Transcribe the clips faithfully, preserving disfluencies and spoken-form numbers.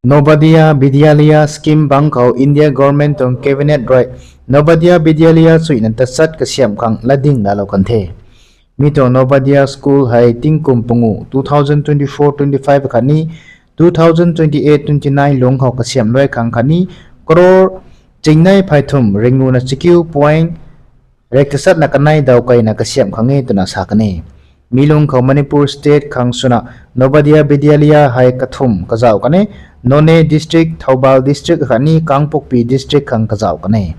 Navodaya Vidyalaya scheme bangc khou India government tuang cabinet rui Navodaya Vidyalaya chuina tachat kasiamh khang latding laalou kan the. Mi tuang Navodaya school hei tingkum pangu two thousand twenty-four twenty-five khatni two thousand twenty-eight twenty-nine lungc khou kasiamh luai khang khatni crore chingnei phey thumh ringuna chakiu point rek tachatna kanei daw keyna kasiamh khang e twna sa kan e. Mi lungc khou Manipur state khang swna Navodaya Vidyalaya hei kathumh kazauh kan e, Noney district, Thoubal district khatni Kangpokpi district khang kazauh kan e.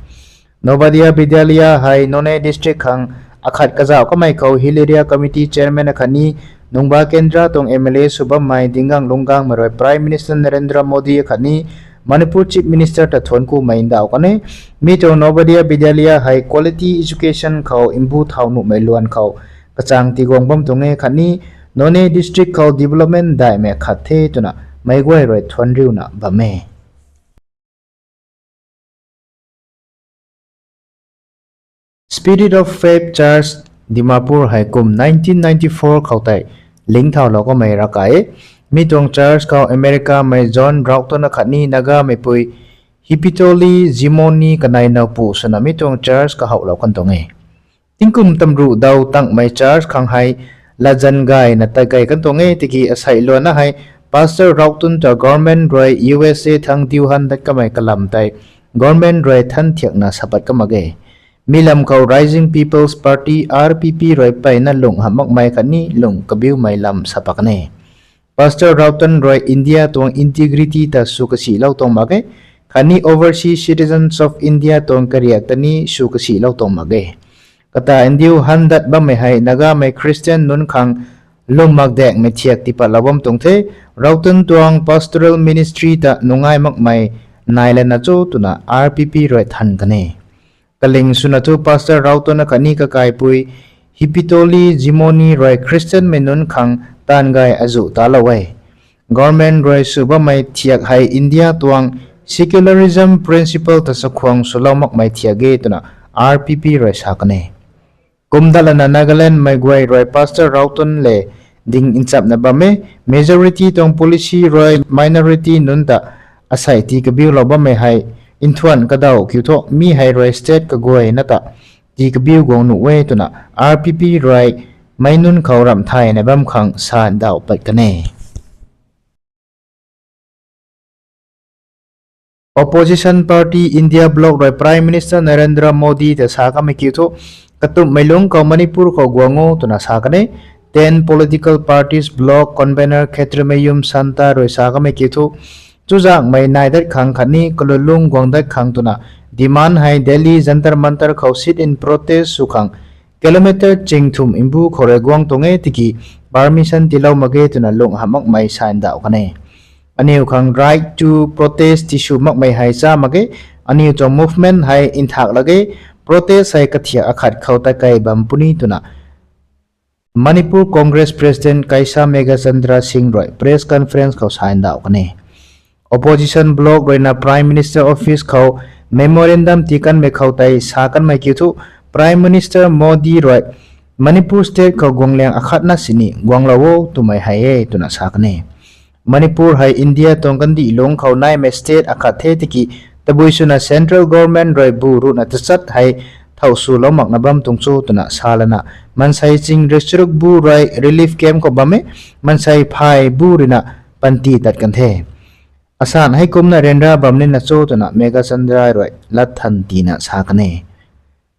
Navodaya Vidyalaya hei Noney district khang akhat kazauh kamei khou Hill Area Committee chairman akhatni Nungba Kendra tuang M L A sw bammei Dingang Lungangmei rui Prime Minister Narendra Modi akhatni Manipur Chief Minister ta thuanc kumei ndauh kan e. Mi tuang Navodaya Vidyalaya hei quality education khou mbu thau nuhmei luan khou kachang tiguang bam tuang e khatni Noney district khou development daihmei khat the twna meic guay rui thuanc riuna bam e. Spirit of Faith Church Dimapur hei kum nineteen ninety-four khou tei lingthaulou kamei ravkai e. Mi tuang church khou Americamei John Broughton akhatni Nagameipui Hipitoli Jimoni kanei nowpu swna mi tuang church kahouhlou kan tuang e. Tingkum tamruh daw tangmei church khang hei latzan gayna tatkey kan tuang e tiki asei luanna hei Pastor Broughton ta government rui U S A thang diu han dat kamei kalam tei government rui than thiakna sa pat ka mak e. Mi lam khou Rising People's Party, R P P rui mpeyna lung hamh makmei khatni lung kabiumei lam sa pat kan e. Pastor Broughton rui India tuang integrity ta sw kasihlou tuang mak ge, khatni overseas citizens of India tuang kariak ta ni sw kasihlou tuang mak ge. Kata ndiu han dat bammei hei Nagamei Christian nunc khang lwm mak dakmei thiak tipatlou bam tuang the. Broughton tuang pastoral ministry ta nungai makmei nai lana cho twna R P P rui than kan e. Kaling swna thu Pastor Broughton akhatni kakaipui Hipitoli Jimoni rui Christianmei nunc khang taanv gay azuh talou e. Government rui sw bammei thiak hei India tuang secularism principle ta chakhwang swlou makmei thiak e twna R P P rui sa kan e. Kumdatlana Nagalandmei guay rui Pastor Broughton le ding nchapna bam e, majority tuang policy rui minority nunc ta asei tii kabiulou bammei hei nthuanh kadaw kiu thu mi hei rui state kaguayna ta tii kabiu guang nuh e twna R P P rui meic nunc khou ramh thayna bam khang sa ndauh pat kan e. Opposition party India bloc rui Prime Minister Narendra Modi ta sa kamei kiu thu, katumhmei lungc khou Manipur khou guang o twna sa kan e. Ten political parties bloc convener Khetrimayum Santa rui sa kamei kiu thu, chuzaenghmei nai dat khang khatni kalunlung guang dat khang twna demand hei Delhi Jantar Mantar khou sit-in protest sw khang kilometer chingthumh mbu khou rui guang tuang e tiki permission tiilou mak ge twna lung hamh makmei sa ndauh kan e. Aniu khang right to protest tisw makmei hei cha mak ge, aniu tuang movement hei nthak lak ge, protest hei kathiak akhat khou tatkey bam puni twna Manipur Congress President Kaishas Meghachandra Singh rui press conference khou sa ndauh kan e. Opposition bloc ruina Prime Minister office khou memorandum tii kanmei khou tei sa kanmei kiu thu, Prime Minister Modi rui Manipur state khou guangliang akhatna sini guanglou o twmei hei e twna sa kan e. Manipur hei India tuang kandih lungc khou naimei state akhat the tiki, tabui swna central government rui bu ruhna tachat hei thow swlou makna bam tuang cho twna sa lana, maansei ching rui charuk bu rui relief camp khou bam e, maansei phay bu ruina panty tat kan the. Asan hei kumna ryanra bam nina cho twna Meghachandra rui lat than tina sa kan e.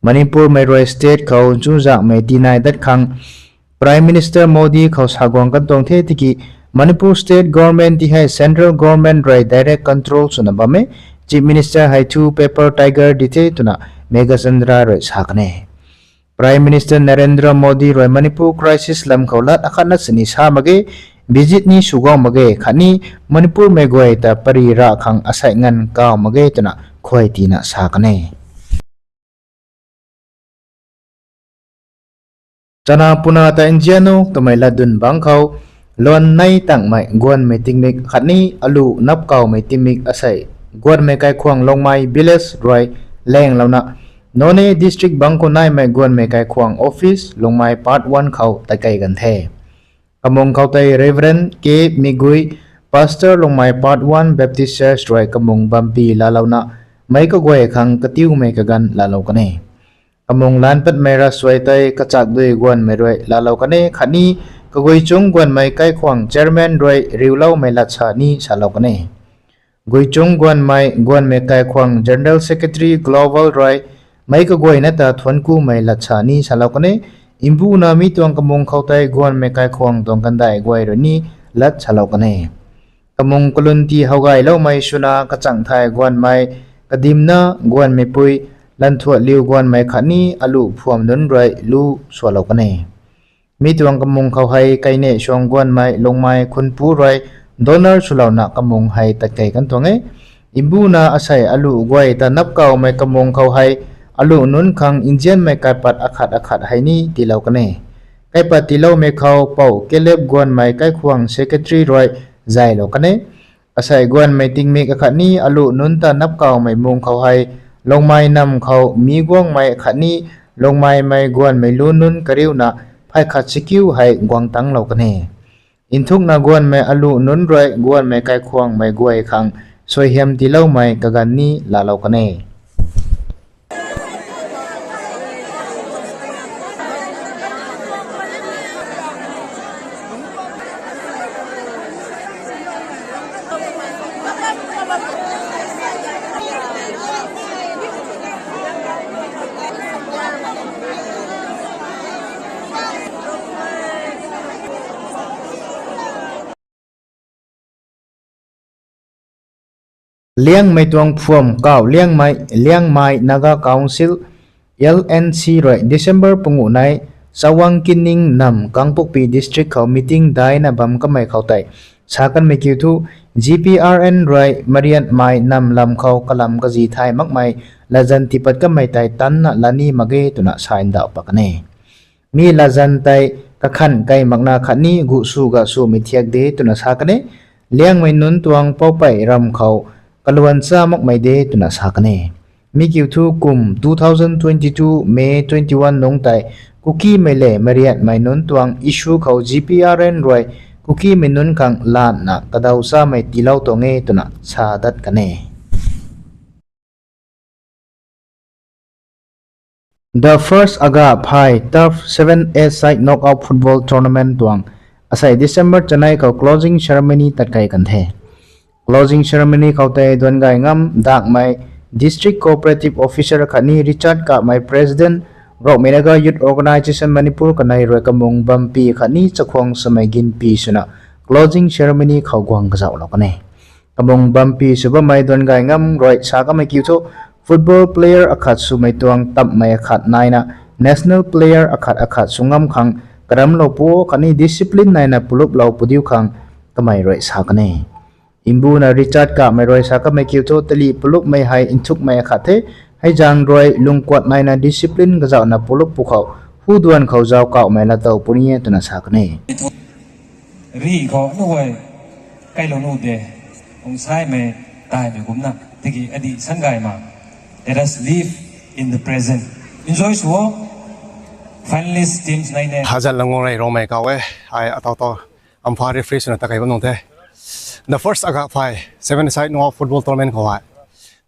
Manipurmei rui state khou chuzaenghmei tinai dat khang Prime Minister Modi khou sa guang kan tuang the tiki, Manipur state government ti hei central government rui direct control swna bam e, Chief Minister hei thu paper tiger di the twna Meghachandra rui sa kan e. Prime Minister Narendra Modi rui Manipur crisis lam khou lat akhatna sini sa mak ge, visit ni sw guang mak ge khatni Manipurmei guay ta pary ra khang asei nganv kaw mak ge twna khuay tina sa kan e. Chana puna ta nzianno twmei latdyn bangc khou, luan nei tangmei guanmei tingmik khatni alu nap kawmei tingmik asei guanmei kaikhwang Lungmei village rui lenglouna, Noney district bangc khou naimei guanmei kaikhwang office Lungmei part one khou tatkey kan the. Kamung khou tei Reverend K Migui, Pastor Lungmei Part One Baptist Church rui kamung bampy laalouna, meic kaguay khang katiumei kaganv laalou kan e. Kamung lan patmei ravsuai tei kachakdui guanmei rui laalou kan e khatni, kaguichungc guanmei kaikhwang chairman rui riuloumei lat sa ni salou kan e. Guichungc guanmei, guanmei kaikhwang General Secretary Global rui meic kaguayna ta thuanckumei lat sa ni salou kan e. Mbuna mi tuang kamung khou tei guanmei kaikhwang tuang kandai guay rui ni lat salou kan e. Kamung kalun ti howgayloumei swna kachang thay guanmei, kadimna guanmeipui, lanthuat liu guanmei khatni aluh phuam nunc rui lu sualou kan e. Mi tuang kamung khou hei kaine suang guanmei Lungmei Khunpu rui donor swlouna kamung hei tatkei kan tuang e. Mbuna asei aluh guay ta napkawmei kamung khou hei aluh nunc khang nzianmei kaipat akhat akhat hei ni tiilou kan e. Kaipat tiiloumei khou Pou Caleb guanmei kaikhwang secretary rui zaylou kan e. Asei guanmei tingmik akhatni aluh nunc ta napkawmei mung khou hei, Lungmei nam khou mi guangmei akhatni Lungmeimei guanmei lu nunc kariuna phay khat sikiu hei guang tanglou kan e. Nthukna guanmei aluh nunc rui guanmei kaikhwangmei guay khang suaihiam tiiloumei kaganv ni laalou kan e. Liangmei tuang phuam kau Liangmei, Liangmai Naga Council, L N C rui December panguh nei, Chawang Kining nam Kangpokpi District khou meeting daina bam kamei khou tei sa kanmei kiu thu, G P R N rui Mariatmei nam lam khou kalam kazi thay makmei latzan tiipat kamei tei tanna lani mak ge twna sa ndauh pat kan e. Mi latzan tei kakhan kei makna khatni guh sw ga swmei thiak de twna sa kan e. Liangmei nunc tuang poupei ram khou kaluan cha makmei de twna sa kan e. Mi kiu thu kum two thousand twenty-two May twenty-one nungc tei Kukimei le Mariatmei nunc tuang issue khou G P R N rui Kukimei nunc khang lanna kadaw chamei tiilou tuang e twna sa dat kan e. The first aga phay Turf seven A side knockout football tournament tuang asei December chanei khou closing ceremony tatkei kan the. Closing ceremony khou tei Duangei Ngam Dakmei District Cooperative Officer khatni Richard Kamei President, Rongmei Naga Youth Organisation Manipur kanei rui kamung bampy khatni chakhwang swmei ginpi swna closing ceremony khou guang kazauhlou kan e. Kamung bampy sw bammei Duangei Ngam rui sa kamei kiu thu, football player akhat swmei tuang tamhmei akhat naina national player akhat akhat sw ngam khang karamlou pu khatni discipline naina puluplou pudiu khang kamei rui sa kan e. Mbuna Richard Kamei rui sa kamei kiu thu, talih pulupmei hei nthukmei akhat the, hei zaeng rui lungkuat naina discipline kazauhna pulup pu khou, hu duan khou zauc kauhmei laatow puni e twna sa kan e. Ri khou nu guay kailou nu de, ung saimei taimei kumcna tiki adih sangay ma. Let us live in the present. Enjoy sw o. Finalist teams nei ne. Hazat Langorei Rongmei kau e, ai atau tau Ampha referee swna takei bam nung the. The first aga phay seven side knockout football tournament khou hei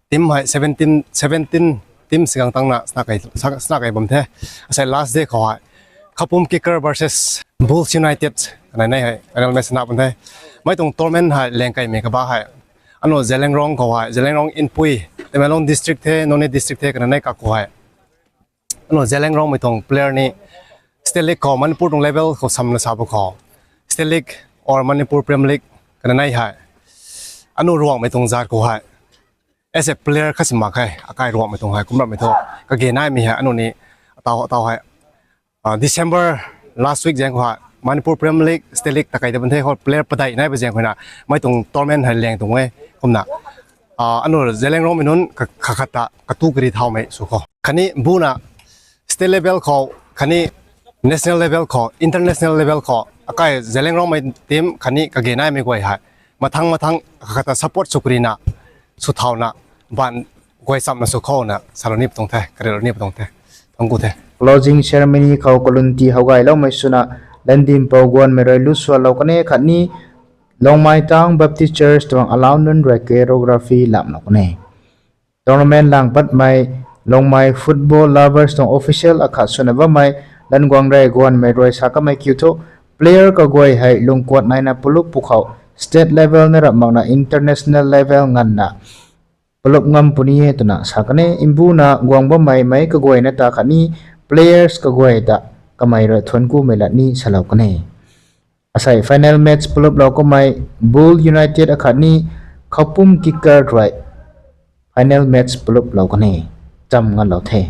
team hei seventeen, seventeen team sigang tangna sna kei, sna kei bam the. Asei last day khou hei Khapum Kicker versus Bulls United kanei nei hei final match sna bam the. Mei tuang tournament hei lengkeimei kaba hei, anu Zeliangrong khou hei, Zeliangrong Inpui, Tamenglong district the, Noney district the kanei nei kak khou hei, anu Zeliangrongmei tuang player ni State League khou Manipur tuang level khou samna sa bu khou, State League or Manipur Premier League kanei nei hei, anu Ruangmei tuang zat khou hei as a player khat si mak khe, akai Ruangmei tuang hei kumrammei thu kage naimei hei anu ni atau atau hei, December last week zaeng khou hei Manipur Premier League, State League takei ta bam the khou player padeih nai ba zaeng khou na mei tuang tournament hei leng tuang e. Kumna anu Zeliangrongmei nunc kakhat ta katu kari thaumei sw khou khatni buna state level khou khatni national level khou, international level khou akai Zeliangrongmei team khatni kage naimei guay hei mathang mathang kakhat ta support sw karina sw thauna ban guay chamna sw khouna salou ni patuang the, karilou ni patuang the. Thangku the. Closing ceremony khou kalun ti howgayloumei swna Landimpou Guanmei rui lu sualou kan e khatni Longmai Town Baptist Church tuang alauc nunc rui choreography lamhlou kan e. Tournament lang patmei Longmai football lovers tuang official akhat swna bammei Languang Rey Guanmei rui sa kamei kiu thu, player kaguay hei lungkuat naina palup pwkhou state level na rap makna international level nganvna palup ngam puni e twna sa kan e. Mbuna guang bammei meic kaguayna ta khatni players kaguay ta kamei rui thuanc kumei lat ni salou kan e. Asei final match paluplou kummei Bull United akhatni Khoupum Kickers rui final match paluplou kan e. Cham nganlou the.